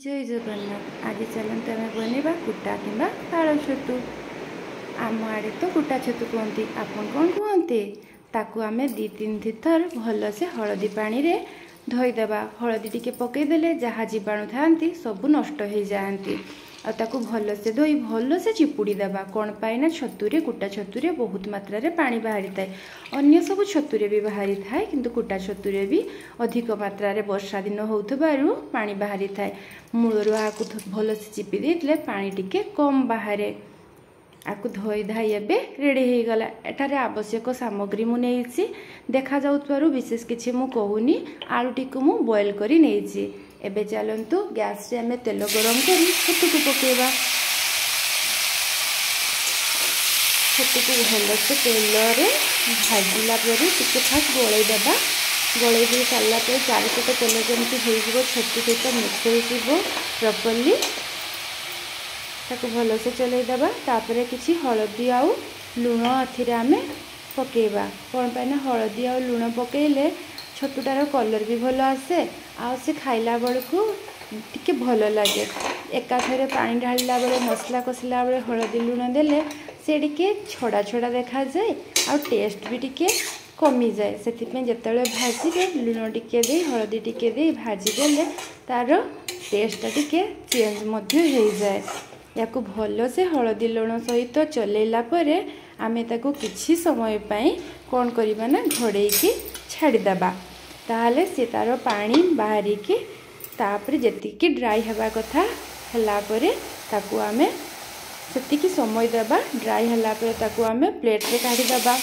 ଜୟ ଜଗନ୍ନାଥ। ଆଜି ଚାଲନ୍ତୁ ଆମେ ବନେଇବା କୁଟା କିମ୍ବା ପାଳ ଛତୁ। ଆମ ଆଡ଼େ ତ କୁଟା ଛତୁ କୁହନ୍ତି, ଆପଣ କ'ଣ କୁହନ୍ତି? ତାକୁ ଆମେ 2 3 ଥର ଭଲସେ ହଳଦୀ ପାଣିରେ ଧୋଇଦେବା। ହଳଦୀ ଟିକେ ପକାଇଦେଲେ ଯାହା ଜୀବାଣୁ ଥାଆନ୍ତି ସବୁ ନଷ୍ଟ ହେଇଯାଆନ୍ତି। ଆଉ ତାକୁ ଭଲସେ ଧୋଇ ଭଲସେ ଚିପୁଡ଼ି ଦେବା। କ'ଣ ପାଇଁ ନା ଛତୁରେ, କୁଟା ଛତୁରେ ବହୁତ ମାତ୍ରାରେ ପାଣି ବାହାରିଥାଏ। ଅନ୍ୟ ସବୁ ଛତୁରେ ବି ବାହାରିଥାଏ, କିନ୍ତୁ କୁଟା ଛତୁରେ ବି ଅଧିକ ମାତ୍ରାରେ ବର୍ଷା ଦିନ ହେଉଥିବାରୁ ପାଣି ବାହାରିଥାଏ। ମୂଳରୁ ଆକୁ ଭଲସେ ଚିପି ଦେଇଥିଲେ ପାଣି ଟିକେ କମ୍ ବାହାରେ। ଆକୁ ଧୋଇ ଧାଇ ଏବେ ରେଡ଼ି ହେଇଗଲା। ଏଠାରେ ଆବଶ୍ୟକ ସାମଗ୍ରୀ ମୁଁ ନେଇଛି, ଦେଖାଯାଉଥିବାରୁ ବିଶେଷ କିଛି ମୁଁ କହୁନି। ଆଳୁଟିକୁ ମୁଁ ବଏଲ୍ କରି ନେଇଛି। ଏବେ ଚାଲନ୍ତୁ ଗ୍ୟାସରେ ଆମେ ତେଲ ଗରମ କରି ଛତୁକୁ ପକାଇବା। ଛତୁକୁ ଭଲସେ ତେଲରେ ଭାଜିଲା ପରେ ଟିକେ ଫାଷ୍ଟ ଗୋଳେଇ ଦେବା। ଗୋଳେଇ ଦେଇ ସାରିଲା ପରେ ଚାରିପଟ ତେଲ ଯେମିତି ହେଇଯିବ, ଛତୁ ସହିତ ମିକ୍ସ ହେଇଯିବ ପ୍ରପରଲି, ତାକୁ ଭଲସେ ଚଲେଇ ଦେବା। ତାପରେ କିଛି ହଳଦୀ ଆଉ ଲୁଣ ଏଥିରେ ଆମେ ପକାଇବା। କ'ଣ ପାଇଁ ନା ହଳଦୀ ଆଉ ଲୁଣ ପକାଇଲେ ଛତୁଟାର କଲର୍ ବି ଭଲ ଆସେ, ଆଉ ସେ ଖାଇଲା ବେଳକୁ ଟିକେ ଭଲ ଲାଗେ। ଏକାଥରେ ପାଣି ଢାଳିଲା ବେଳେ, ମସଲା କଷିଲା ବେଳେ ହଳଦୀ ଲୁଣ ଦେଲେ ସେ ଟିକେ ଛଡ଼ା ଛଡ଼ା ଦେଖାଯାଏ ଆଉ ଟେଷ୍ଟ ବି ଟିକେ କମିଯାଏ। ସେଥିପାଇଁ ଯେତେବେଳେ ଭାଜିବେ ଲୁଣ ଟିକେ ଦେଇ ହଳଦୀ ଟିକେ ଦେଇ ଭାଜିଦେଲେ ତା'ର ଟେଷ୍ଟଟା ଟିକେ ଚେଞ୍ଜ ମଧ୍ୟ ହେଇଯାଏ। ୟାକୁ ଭଲସେ ହଳଦୀ ଲୁଣ ସହିତ ଚଲେଇଲା ପରେ ଆମେ ତାକୁ କିଛି ସମୟ ପାଇଁ କ'ଣ କରିବା ନା ଘୋଡ଼େଇକି ଛାଡ଼ିଦେବା। ତାହେଲେ ସେ ତା'ର ପାଣି ବାହାରିକି ତାପରେ ଯେତିକି ଡ୍ରାଇ ହେବା କଥା ହେଲା ପରେ ତାକୁ ଆମେ ସେତିକି ସମୟ ଦେବା। ଡ୍ରାଇ ହେଲା ପରେ ତାକୁ ଆମେ ପ୍ଲେଟ୍ରେ କାଢ଼ିଦେବା।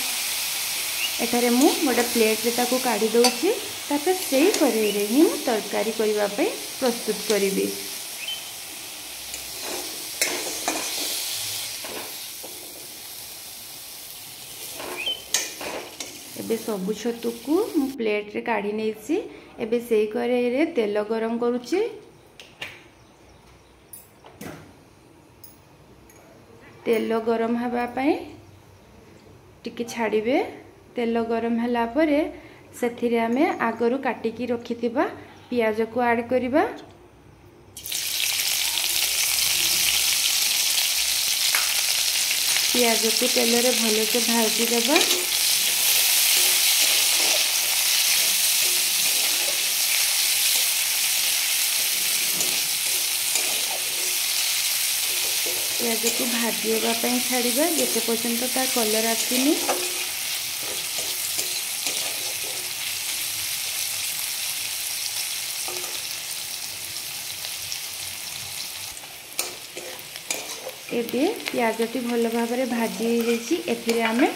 ଏଠାରେ ମୁଁ ଗୋଟେ ପ୍ଲେଟ୍ରେ ତାକୁ କାଢ଼ି ଦେଉଛି। ତାପରେ ସେଇ କରେଇରେ ହିଁ ମୁଁ ତରକାରୀ କରିବା ପାଇଁ ପ୍ରସ୍ତୁତ କରିବି। ଏବେ ସବୁ ଛତୁକୁ ମୁଁ ପ୍ଲେଟ୍ରେ କାଢ଼ି ନେଇଛି। ଏବେ ସେଇ କରେଇରେ ତେଲ ଗରମ କରୁଛି। ତେଲ ଗରମ ହେବା ପାଇଁ ଟିକେ ଛାଡ଼ିବେ। ତେଲ ଗରମ ହେଲା ପରେ ସେଥିରେ ଆମେ ଆଗରୁ କାଟିକି ରଖିଥିବା ପିଆଜକୁ ଆଡ଼୍ କରିବା। ପିଆଜକୁ ତେଲରେ ଭଲସେ ଭାଜିଦେବା। ପିଆଜକୁ ଭାଜି ହେବା ପାଇଁ ଛାଡ଼ିବା ଯେତେ ପର୍ଯ୍ୟନ୍ତ ତା କଲର୍ ଆସିନି। ଏବେ ପିଆଜଟି ଭଲ ଭାବରେ ଭାଜି ହେଇଯାଇଛି। ଏଥିରେ ଆମେ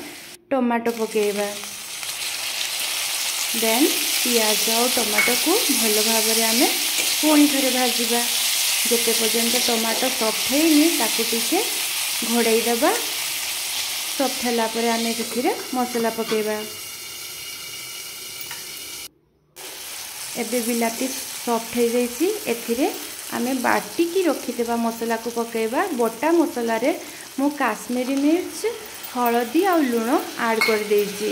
ଟମାଟୋ ପକାଇବା। ଦେନ୍ ପିଆଜ ଆଉ ଟମାଟୋକୁ ଭଲ ଭାବରେ ଆମେ ପୁଣି ଥରେ ଭାଜିବା। ଯେତେ ପର୍ଯ୍ୟନ୍ତ ଟମାଟୋ ସଫ୍ଟ ହେଇନି ତାକୁ ଟିକେ ଘୋଡ଼େଇ ଦେବା। ସଫ୍ଟ ହେଲା ପରେ ଆମେ ସେଥିରେ ମସଲା ପକାଇବା। ଏବେ ବିଲାତି ସଫ୍ଟ ହେଇଯାଇଛି। ଏଥିରେ ଆମେ ବାଟିକି ରଖିଥିବା ମସଲାକୁ ପକାଇବା। ବଟା ମସଲାରେ ମୁଁ କାଶ୍ମୀରୀ ମିର୍ଚ, ହଳଦୀ ଆଉ ଲୁଣ ଆଡ଼୍ କରିଦେଇଛି।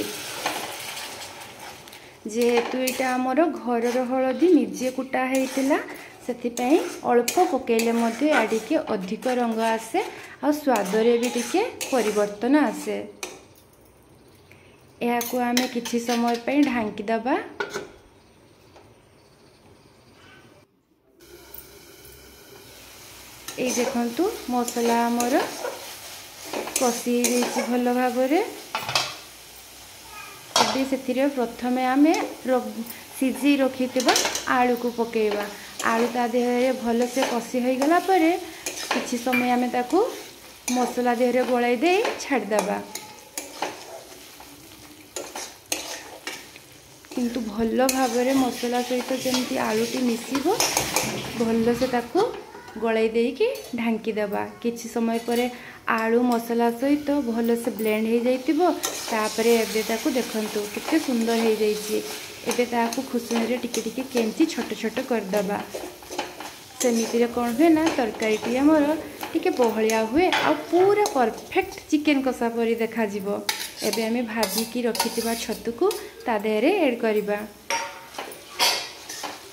ଯେହେତୁ ଏଇଟା ଆମର ଘରର ହଳଦୀ ନିଜେ କୁଟା ହେଇଥିଲା, ସେଥିପାଇଁ ଅଳ୍ପ ପକାଇଲେ ମଧ୍ୟ ଏହା ଟିକେ ଅଧିକ ରଙ୍ଗ ଆସେ ଆଉ ସ୍ୱାଦରେ ବି ଟିକେ ପରିବର୍ତ୍ତନ ଆସେ। ଏହାକୁ ଆମେ କିଛି ସମୟ ପାଇଁ ଢାଙ୍କି ଦେବା। ଏଇ ଦେଖନ୍ତୁ ମସଲା ଆମର କଷି ହେଇଯାଇଛି ଭଲ ଭାବରେ। ଏବେ ସେଥିରେ ପ୍ରଥମେ ଆମେ ସିଝେଇ ରଖିଥିବା ଆଳୁକୁ ପକାଇବା। ଆଳୁ ତା ଦେହରେ ଭଲସେ କଷି ହୋଇଗଲା ପରେ କିଛି ସମୟ ଆମେ ତାକୁ ମସଲା ଦେହରେ ଗୋଳାଇ ଦେଇ ଛାଡ଼ିଦେବା। କିନ୍ତୁ ଭଲ ଭାବରେ ମସଲା ସହିତ ଯେମିତି ଆଳୁଟି ମିଶିବ ଭଲସେ ତାକୁ ଗୋଳାଇ ଦେଇକି ଢାଙ୍କି ଦେବା। କିଛି ସମୟ ପରେ ଆଳୁ ମସଲା ସହିତ ଭଲସେ ବ୍ଲେଣ୍ଡ ହେଇଯାଇଥିବ। ତାପରେ ଏବେ ତାକୁ ଦେଖନ୍ତୁ କେତେ ସୁନ୍ଦର ହେଇଯାଇଛି। ଏବେ ତାକୁ ଖୁସୁଣିରେ ଟିକେ ଟିକେ କେଞ୍ଚି ଛୋଟ ଛୋଟ କରିଦେବା। ସେମିତିରେ କ'ଣ ହୁଏ ନା ତରକାରୀଟି ଆମର ଟିକେ ବହଳିଆ ହୁଏ ଆଉ ପୁରା ପରଫେକ୍ଟ ଚିକେନ୍ କଷା ପରି ଦେଖାଯିବ। ଏବେ ଆମେ ଭାଜିକି ରଖିଥିବା ଛତୁକୁ ତା ଦେହରେ ଏଡ଼୍ କରିବା।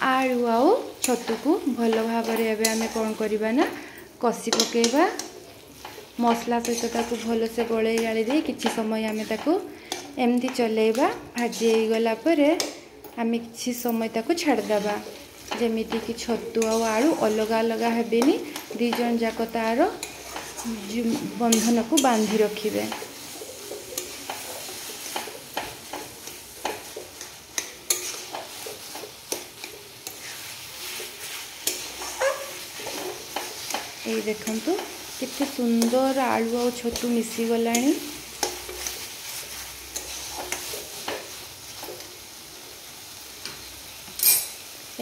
ଆଳୁ ଆଉ ଛତୁକୁ ଭଲ ଭାବରେ ଏବେ ଆମେ କ'ଣ କରିବା ନା କଷି ପକାଇବା। ମସଲା ସହିତ ତାକୁ ଭଲସେ ଗୋଳେଇ ଗାଳି ଦେଇ କିଛି ସମୟ ଆମେ ତାକୁ ଏମିତି ଚଲେଇବା। ଭାଜି ହେଇଗଲା ପରେ ଆମେ କିଛି ସମୟ ତାକୁ ଛାଡ଼ିଦେବା, ଯେମିତିକି ଛତୁ ଆଉ ଆଳୁ ଅଲଗା ଅଲଗା ହେବେନି, ଦୁଇ ଜଣ ଯାକ ତାର ବନ୍ଧନକୁ ବାନ୍ଧି ରଖିବେ। ଏଇ ଦେଖନ୍ତୁ କେତେ ସୁନ୍ଦର ଆଳୁ ଆଉ ଛତୁ ମିଶିଗଲାଣି।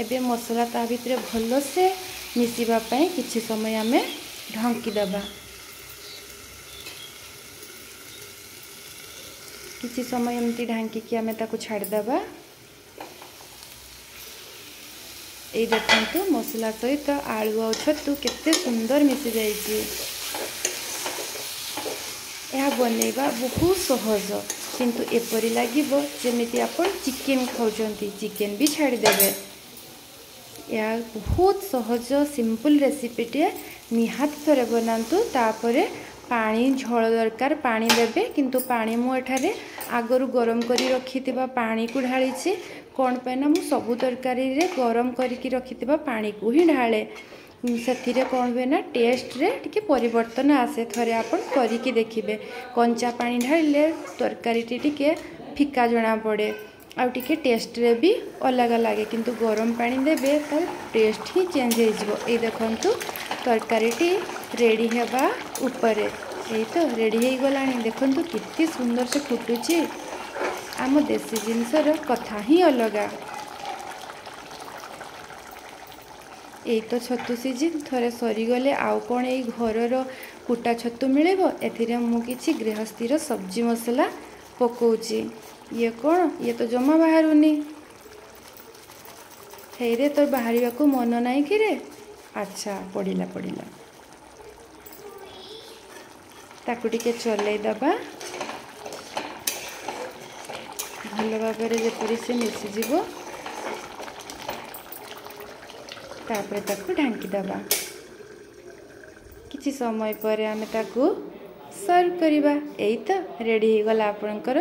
ଏବେ ମସଲା ତା ଭିତରେ ଭଲସେ ମିଶିବା ପାଇଁ କିଛି ସମୟ ଆମେ ଢଙ୍କି ଦେବା। କିଛି ସମୟ ଏମିତି ଢାଙ୍କିକି ଆମେ ତାକୁ ଛାଡ଼ିଦେବା। ଏଇ ଦେଖନ୍ତୁ ମସଲା ସହିତ ଆଳୁ ଆଉ ଛତୁ କେତେ ସୁନ୍ଦର ମିଶିଯାଇଛି। ଏହା ବନେଇବା ବହୁତ ସହଜ, କିନ୍ତୁ ଏପରି ଲାଗିବ ଯେମିତି ଆପଣ ଚିକେନ୍ ଖାଉଛନ୍ତି, ଚିକେନ୍ ବି ଛାଡ଼ିଦେବେ। ଏହା ବହୁତ ସହଜ ସିମ୍ପଲ୍ ରେସିପିଟିଏ, ନିହାତି ଥରେ ବନାନ୍ତୁ। ତାପରେ ପାଣି ଝୋଳ ଦରକାର ପାଣି ଦେବେ, କିନ୍ତୁ ପାଣି ମୁଁ ଏଠାରେ ଆଗରୁ ଗରମ କରି ରଖିଥିବା ପାଣିକୁ ଢାଳିଛି। କ'ଣ ପାଇଁ ନା ମୁଁ ସବୁ ତରକାରୀରେ ଗରମ କରିକି ରଖିଥିବା ପାଣିକୁ ହିଁ ଢାଳେ। ସେଥିରେ କ'ଣ ହୁଏ ନା ଟେଷ୍ଟରେ ଟିକେ ପରିବର୍ତ୍ତନ ଆସେ। ଥରେ ଆପଣ କରିକି ଦେଖିବେ। କଞ୍ଚା ପାଣି ଢାଳିଲେ ତରକାରୀଟି ଟିକେ ଫିକା ଜଣାପଡ଼େ ଆଉ ଟିକେ ଟେଷ୍ଟରେ ବି ଅଲଗା ଲାଗେ, କିନ୍ତୁ ଗରମ ପାଣି ଦେବେ ତାର ଟେଷ୍ଟ ହିଁ ଚେଞ୍ଜ ହେଇଯିବ। ଏଇ ଦେଖନ୍ତୁ ତରକାରୀଟି ରେଡ଼ି ହେବା ଉପରେ, ଏଇ ତ ରେଡ଼ି ହେଇଗଲାଣି। ଦେଖନ୍ତୁ କେତେ ସୁନ୍ଦର ସେ ଫୁଟୁଛି। ଆମ ଦେଶୀ ଜିନିଷର କଥା ହିଁ ଅଲଗା। ଏଇ ତ ଛତୁ ସିଜିନ୍ ଥରେ ସରିଗଲେ ଆଉ କ'ଣ ଏଇ ଘରର କୁଟା ଛତୁ ମିଳିବ? ଏଥିରେ ମୁଁ କିଛି ଗୃହସ୍ଥିର ସବଜି ମସଲା ପକାଉଛି। ଇଏ କ'ଣ? ଇଏ ତ ଜମା ବାହାରୁନି। ହେଇରେ, ତୋର ବାହାରିବାକୁ ମନ ନାହିଁ କିରେ? ଆଚ୍ଛା, ପଡ଼ିଲା ପଡ଼ିଲା। ତାକୁ ଟିକେ ଚଲେଇ ଦେବା ଭଲ ଭାବରେ, ଯେପରି ସେ ମିଶିଯିବ। ତାପରେ ତାକୁ ଢାଙ୍କି ଦେବା। କିଛି ସମୟ ପରେ ଆମେ ତାକୁ ସର୍ଭ କରିବା। ଏଇ ତ ରେଡ଼ି ହେଇଗଲା ଆପଣଙ୍କର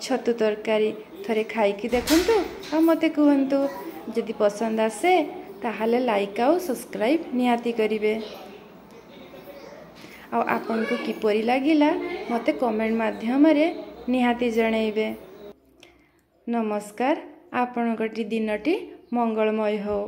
ଛତୁ ତରକାରୀ। ଥରେ ଖାଇକି ଦେଖନ୍ତୁ ଆଉ ମୋତେ କୁହନ୍ତୁ। ଯଦି ପସନ୍ଦ ଆସେ ତାହେଲେ ଲାଇକ୍ ଆଉ ସବସ୍କ୍ରାଇବ୍ ନିହାତି କରିବେ, ଆଉ ଆପଣଙ୍କୁ କିପରି ଲାଗିଲା ମୋତେ କମେଣ୍ଟ ମାଧ୍ୟମରେ ନିହାତି ଜଣାଇବେ। ନମସ୍କାର, ଆପଣଙ୍କଟି ଦିନଟି ମଙ୍ଗଳମୟ ହେଉ।